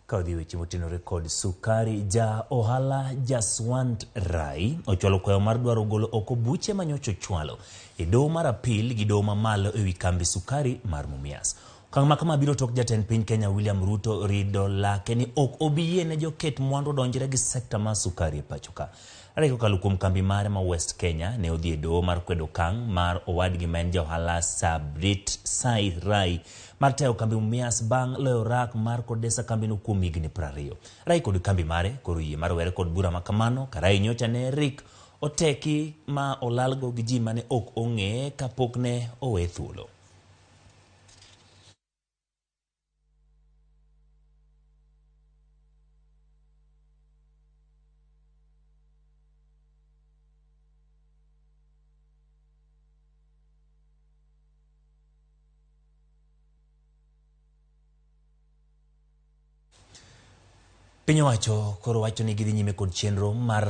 Ka odhi e weche motenore kod sukari, ja ohala Jaswant Rai ochwalo kwayo mar dwaro golo oko buche ma nyocha ochwalo e doho mar apil gi doho mamalo e wi kambi sukari mar Mumias. Okang' ma kama biro tok jatend piny Kenya William Ruto rido lake ni ok obi yie ne joket mwandu odonjre gi sekta mar sukari e pacho ka. Rai kokalo kuom kambi mare ma West Kenya ne odhi e doho mar kwedo okang' mar owadgi ma en ja ohala Sabrit Sai Rai mar tayo kambi Mumias bang' loyo rak mar kodesa kambino kuom higni 20. Rai kod kambi mare koro oyie mar were kod bura ma kamano ka Rai nyocha ne rik oteki ma olalgo gi ji mane ok ong'e kapok ne owe thuolo. Piny owacho koro wacho ni gidhi nyime kod chenro mar